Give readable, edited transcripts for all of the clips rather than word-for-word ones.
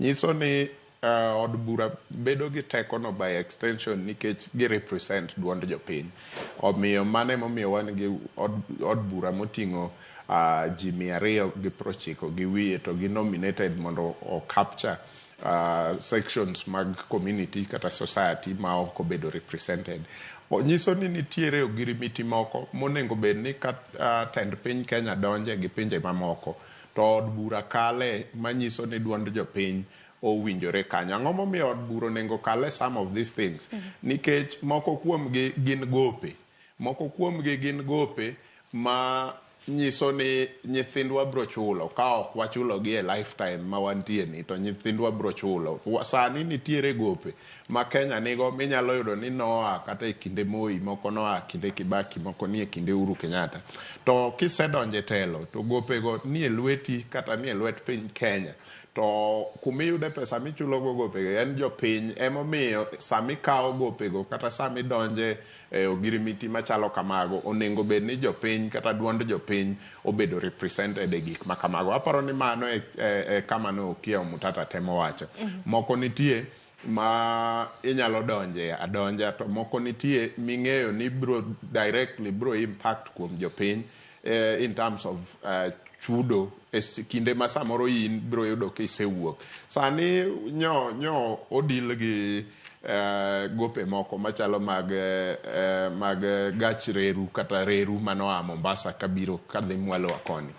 Nyiso ni od bura bedo gi teko no by extension nikech gi represent duond jopiny. Omiyo mano emomiyo wan gi od bura moting'o ji 290 gi wiye to gi nominated mondo o capture sections mag community kata society ma ok obedo represented. Nyiso ni nitiere ogirimiti moko monengo bed ni ka tend piny Kenya donje gi pinje mamoko to od bura kale manyiso ni duond jopiny owinjore kanyo. Ang'o momiyo od bura onego kale some of these things? Nikech moko kuomgi gin gope. Moko kuomgi gin gope ma nyiso ni nyithindwa bro chulo ka ok wachulogi e lifetime ma wantie ni to nyithindwa bro chulo. Sani nitiere gope ma Kenya nigo minyalo yudo ni noa kata e kinde Moi, moko noa kinde Kibaki, moko nie kinde Uhuru Kenyatta. To kisedonjo e telo to gopego nie lweti kata nie lwet piny Kenya. To kumiyude pesa michulogo gopego en jopiny emomiyo samikawo gopego kata samidonje e ogirimiti machalo kamago onego bed ni jopiny kata duond jopiny obedo represented e gik ma kamago. Aparo ni mano e kama ne Okiya Omtatah temo wacho. Moko nitie ma inyalo donje adonja to moko nitie ming'eyo ni bro directly bro impact kuom jopiny in terms of chudo e kinde ma samoro in bro yudo kisewuok. Sani nyo odil gi gope moko machalo mag gach reru kata reru manoa Mombasa kabiro kadhi mwalo wa koni.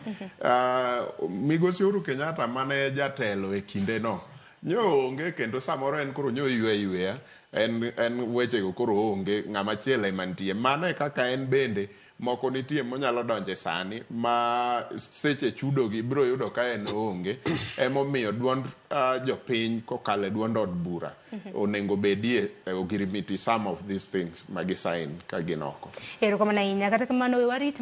Migosi Uhuru Kenyatta mane jatelo e kinde no nyo onge kendo samoro en koro nyo ywe yweya en wechego koro onge ng'ama chielo ema nitie. Mano e kaka en bende moko nitie monyalo donje sani ma seche chudogi biro yudo ka en onge. Emomiyo duond jopiny kokalo e duond od bura onego bedie ogirimiti some of these things ma gi sign ka gin oko. Erokamano ahinya. Kata kamano we warit.